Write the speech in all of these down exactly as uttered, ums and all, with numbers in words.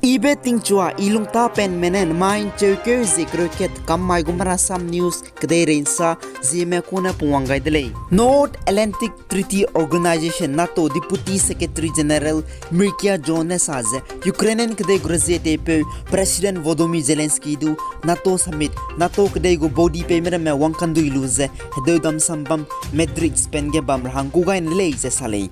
Ibe tingchua i lungtapenme ne nemai ’ncheukeu zie kereu kat kam mai gu Marasam News kedeirei ’nsa zieme kune pungwang gai de lei. North Atlantic Treaty Organization, NATO Deputy Secretary General Mircea John ne sa ze, Ukrainian kedei gu rezie teipeu President Volodymyr Zelensky du NATO summit, NATO kedei gu body peime ramme wangkandui lu ze hedeudam sam bam Madrid, Spain ge bam ra hang kû gai ne lei ze sa lei.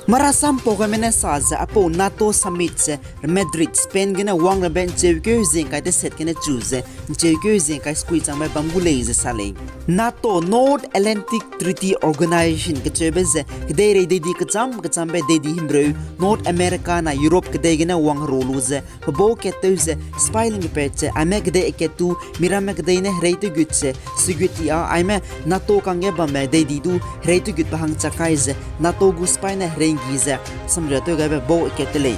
Marasam pau gaime ne sa ze, aipau NATO summit ze Madrid, Spain gene wang rabe ’ncheukeu zie ’ngkai teset gene chu ze ’ncheukeu zie ’ngkai sekui changbe bam gu lei ze sa lei. NATO, North Atlantic Treaty Organization kecheube ze kedeirei deidi kecham kechambe deidi himreu North America na Europe kedei gene wang hero lu ze pebau kat tew ze sipai lingpat ze aime kedei akat tu miramme kedei ne herei tewgut ze segut ti â aime NATO kangge bambe deidi du herei tewgutbe hang chak kai ze NATO gu sipai ne herei ’nggi ze samria tew gaibe bau akat te lei.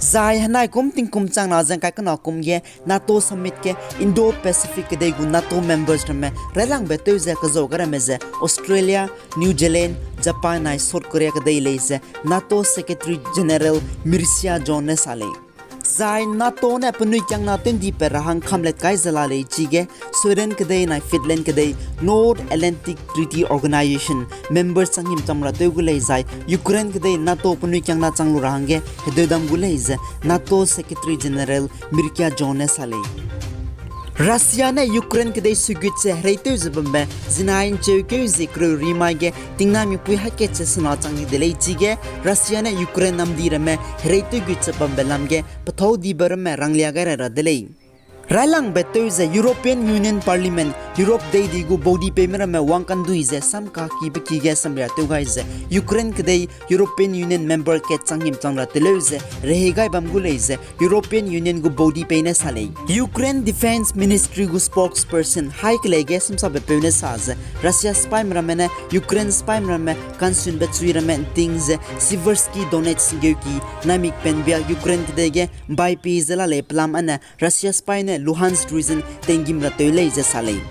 Zai henai kum tingkum chang na ze ’ngkai kena kum ge NATO summit ge Indo-Pacific kedei gu NATO members ramme railangbe tew ze kezau gai ramme ze Australia, New Zealand, Japan nai South Korea kedei lei ze NATO Secretary General Mircea John ne sa lei. Zai NATO ne penui kiangna tew ’ndipat ra hang kamlet kai ze la lei chige Sweden kedei nai Finland kedei North Atlantic Treaty Organization members changhim chang ra tew gu lei zai Ukraine kedei NATO penui kiangna chang lu ra hangge hedeudam gu lei ze NATO Secretary General Mircea John ne sa lei. Russia ne Ukraine kedei segut ze herei tew ze bambe zinai ’ncheukeu zie kereu rimai ge tingnamipui hakat ze sena chang di de lei chige Russia ne Ukraine namdi ramme herei tewgut ze bambe lam ge pethâu dibe ramme ranglia gai rai ra de lei. Railangbe tew ze European Union Parliament, Europe deidi gu body peime ramme wangkandui ze sam kakibe ki ge samria tew gai ze Ukraine kedei European Union member kat changhim chang ra teleu ze rehei gai bam gu lei ze European Union gu body pei ne sa lei. Ukraine Defense Ministry gu spokesperson haî kelei ge samsapbe peu ne sa ze Russia sipaime ramme ne Ukraine sipaime ramme kansunbe chui ramme ’nting ze Siversky Donetsk geuki naimik penbia Ukraine kedei ge ’mbai pie ze la lei pelam ane Russia sipai ne Luhansk region tinggîm ra tew lei ze sa lei.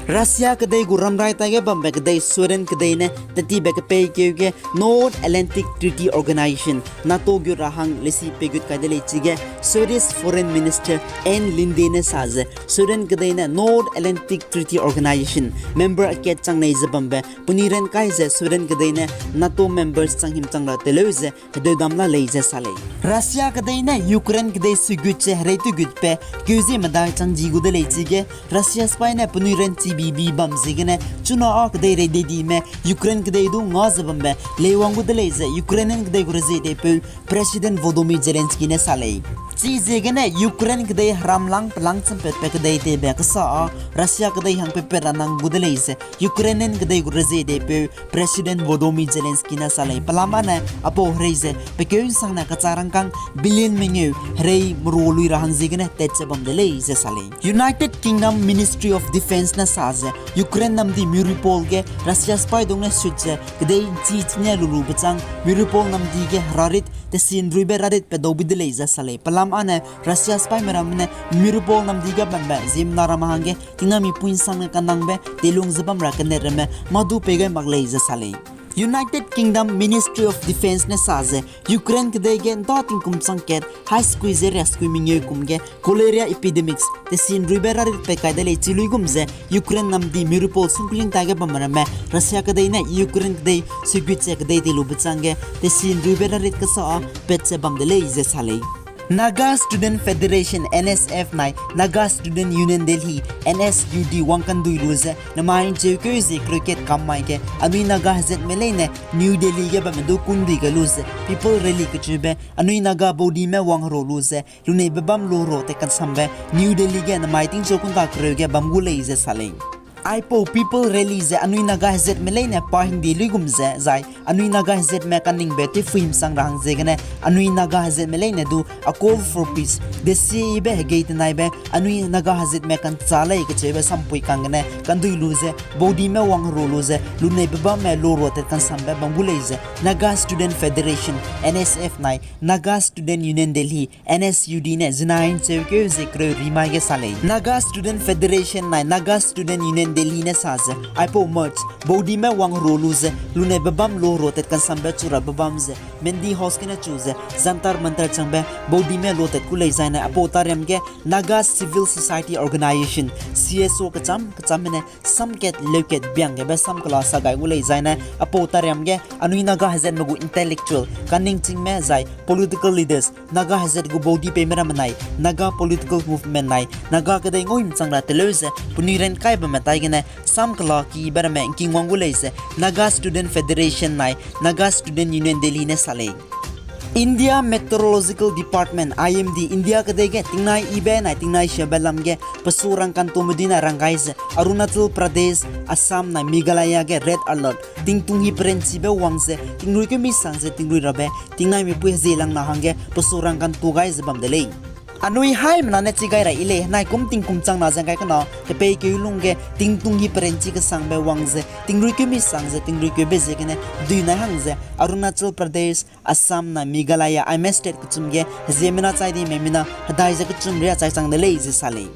Russia kedei gu ramrai taige bambe kedei Sweden kedei ne tetibe kepeikeu ge North Atlantic Treaty Organization, NATO gu ra hang lesi peigut kai de lei chige Swedish Foreign Minister Ann Linde ne sa ze Sweden kedei ne North Atlantic Treaty Organization member akat chang nei ze bambe penui ran kai ze Sweden kedei ne NATO members changhim chang ra teleu ze hedeudam la lei ze sa lei. Russia kedei ne Ukraine kedei segut ze herei tewgutbe keu zie medai chang di gu de lei chige Russia sipai ne penui ran chibibi bam ziegene chuna â kedeirei deidime Ukraine kedei du nga ze bambe leiwang gu de lei ze Ukrainian kedei gu rezie deipeu President Volodymyr Zelensky ne sa lei. Chiziegene Ukraine kedei heramlang pelang champatbe kedei teibe kesa â Russia kedei hang pepat ra nang gu de lei ze Ukrainian kedei gu rezie deipeu President Volodymyr Zelensky ne sa lei. Pelam ane aipau herei ze pekeu ’nsangne kechârangkâng billion mengeu herei merua lui ra hang ziegene tat ze bam de lei ze sa lei. United Kingdom Ministry of Defence ne sa ze Ukraine namdi Mariupol ge Russia sipai dung ne sut ze kedei ’nchi chine lulube chang Mariupol namdi ge herarit tesi'nruibe rarit pedau bi de lei ze sa lei. Pelam ane Russia sipaime ramme ne Mariupol namdi ge bambe ziemmena ramme hangge tingnamipui ’nsangne kanangbe teilung ze bam ra kenet ramme mâ du pei gai mak lei ze sa lei. United Kingdom Ministry of Defence ne sa ze Ukraine kedei ge ’nda tingkum chang kat haî sekui ze riasekui mengeu kum ge cholera epidemics tesi'nruibe rarit pat kai de lei chi luigum ze Ukraine namdi Mariupol sungkling taige bamme ramme Russia kedei ne Ukraine kedei segut ze kedei teilube changge tesi'nruibe rarit kesa â pat ze bam de lei ze sa lei. Naga Student Federation, N S F nai Naga Student Union Delhi, N S U D wangkandui lu ze nemai ’ncheukeu zie kereu kat kam mai ge anui Naga hezatme leine New Delhi ge bamme du kundui gai lu ze People Rally kechube anui Naga baudime wang hero lu ze luneibe bam lu hero tat kansambe New Delhi ge nemai tingchau kunta kereu ge bam gu lei ze sa lei. Aipau People Rally ze anui Naga hezatme leine pa hingde luigum ze zai anui Naga hezatme kaningbe tewphui ’nsang ra hang ziegene anui Naga hezatme leine du A Call for Peace, desiebe hegei tenaibe anui Naga hezatme ka'nchâ lei kacheube sampui kang gene kandui lu ze baudime wang hero lu ze luneibe bamme lu hero tat kansambe bam gu lei ze Naga Student Federation, N S F nai Naga Student Union Delhi, N S U D ne zinai ’ncheukeu zie kereu rimai ge sa lei. Naga Student Federation nai Naga Student Union Delhi ne sa ze, aipau march, baudime wang hero lu ze, lunei bebam lu hero tat kansambe chu ra bebam ze, Mandi House gene chu ze, Jantar Mantar changbe, baudime lu tat gu lei zaine, aipau tariam ge, Naga Civil Society Organization, C S O kecham, kechamme ne, samkat, leukat, biang gebe sam kela sa gai gu lei zaine, aipau tariam ge, anui Naga hezatme gu intellectual, kaningchingme zai, political leaders, Naga hezat gu baudi peime ramme nai, Naga political movement nai, Naga kedei ngau himchang ra teleu ze, penui ran kai bamme tai gene, sam kela kibe ramme ngking wang gu lei ze, Naga Student Federation nai, Naga Student Union Delhi ne sa lei. India Meteorological Department, I M D, India kedei ge tingnai ibe nai tingnai siabe lam ge, pesu rangkantume dui nai rang gai ze, Arunachal Pradesh, Assam nai Meghalaya ge red alert, tingtung hi perenchibe wang ze, tingrui kemi sang ze tingrui rabe, tingnai mipui hezie lang na hangge, pesu rangkantu gai ze bam de lei. Anui haimena ne chi gai ra i lei, nai kum tingkum chang na ze ngkai kena, kepeikeu lung ge, tingtung hi perenchi kesangbe wang ze, tingrui kemi sang ze, tingrui keube ziegene, dui nai hang ze, Arunachal Pradesh, Assam nai Meghalaya, aime state kechum ge, heziemena chai di meimena, hedai ze kechum ria chai chang de lei ze sa lei.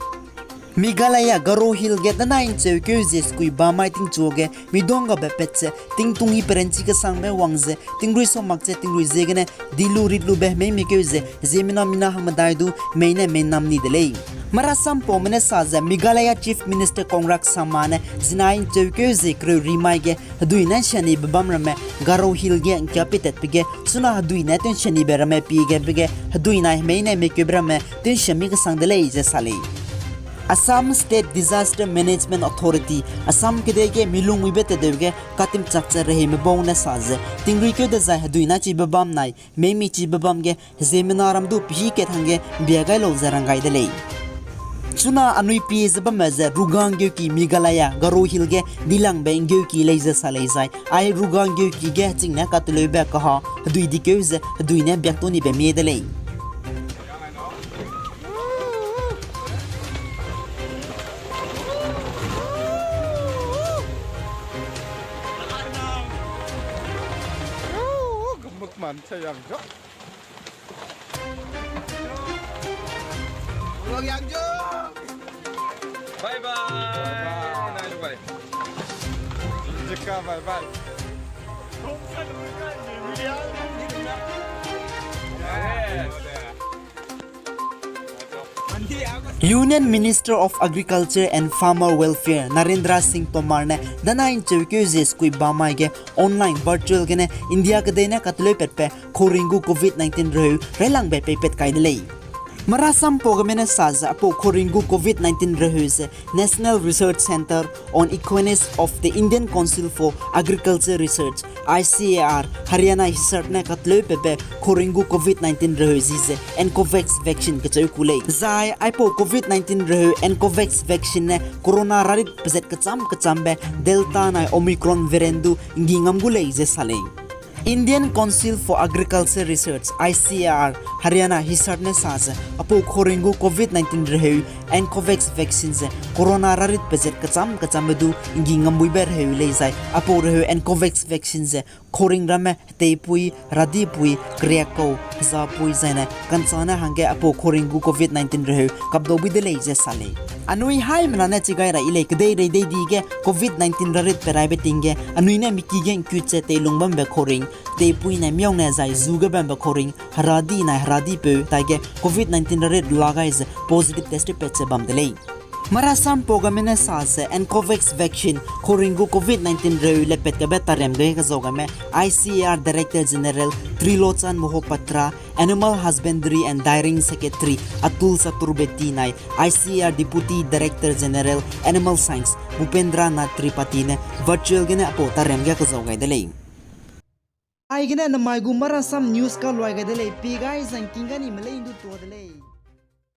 Meghalaya Garo Hill ge danai ncheukeu zie sekui bamai tingchu ge, midong gabe pat ze, tingtung hi perenchi kesangbe wang ze, tingrui so mak ze, tingrui ziegene, dilu ritlube meimikeu ze, ziemmena mina hangmedai du, mei ne mei nam ni de lei. Marasampaume ne sa ze, Meghalaya Chief Minister Conrad Sangma ne, zinai ncheukeu zie kereu rimai ge, hedui ne nsianibe bam ramme, Garo Hill ge ngkia pitatbe ge, chuna hedui ne tew nsianibe ramme pie ge be ge, hedui nai mei ne meikeube ramme, tew nsiami kesang de lei ze sa lei. Assam State Disaster Management Authority, Assam kedei ge milung muibe tedeu ge katimchak ze reheime bau ne sa ze, tingrui keu dezai hedui na chibe bam nai, meimi chibe bam ge, heziemmena ram du pehî kat hangge bia gai lau ze rang gai de lei. Chuna anui pie ze bamme ze Rugang Geuki Meghalaya, Garo Hill ge dilangbe nggeuki lei ze sa lei zai, ai Rugang Geuki ge heching ne kateleube kaha, hedui dikeu ze, hedui ne biaktu nibe mie de lei. Bye bye. Bye bye. Jessica, bye bye. Union Minister of Agriculture and Farmer Welfare Narendra Singh Tomar ne danai ncheukeu zie sekui bamai ge online virtual gene India kedei ne kateleu patbe khoring gu covid nineteen reheu railangbe peipat kai de lei. Marasampau geme ne sa ze aipau khoring gu covid nineteen reheu ze National Research Centre on Equines of the Indian Council for Agriculture Research, I C A R, Haryana Hisar ne kateleu patbe khoring gu covid nineteen reheu zi ze Ncovax vaccine kecheu ku lei. Zai aipau covid nineteen reheu Ncovax vaccine ne corona rarit pezat kecham kechambe Delta nai Omicron variant du nggi ngam gu lei ze sa lei. Indian Council for Agriculture Research, I C A R, Haryana Hisar ne sa ze, aipau khoring gu covid nineteen reheu Ncovax vaccine ze corona rarit pezat kecham kechambe du nggi ngambuibe reheu lei zai, aipau reheu Ncovax vaccine ze khoring ramme heteipui, radipui, keriakkau, hezapui zaine kanchane hangge aipau khoring gu covid nineteen reheu kapdau bui de lei ze sa lei. Anui haimena ne chigai ra i lei kedeirei deidi ge covid nineteen rarit peraibe ting ge anui ne miki ge ngkut ze teilung bambe khoring, teipui nai miaune zai zu ge bambe khoring, heradi nai heradipeu taige covid nineteen rarit la gai ze positive test pat ze bam de lei. Marasampau geme ne sa ze Ncovax vaccine khoring gu covid nineteen reheu lepat kabe tariam ge kazau game I C A R Director General Trilochan Mohapatra, Animal Husbandry and Dairying Secretary Atul Chaturvedi nai I C A R Deputy Director General Animal Science Bhupendra Nath Tripathi ne virtual gene aipau tariam ge kazau gai de lei. Aigene namai gu Marasam News kaluai gai de lei, pi gai zangking gani melei ndu tua de lei.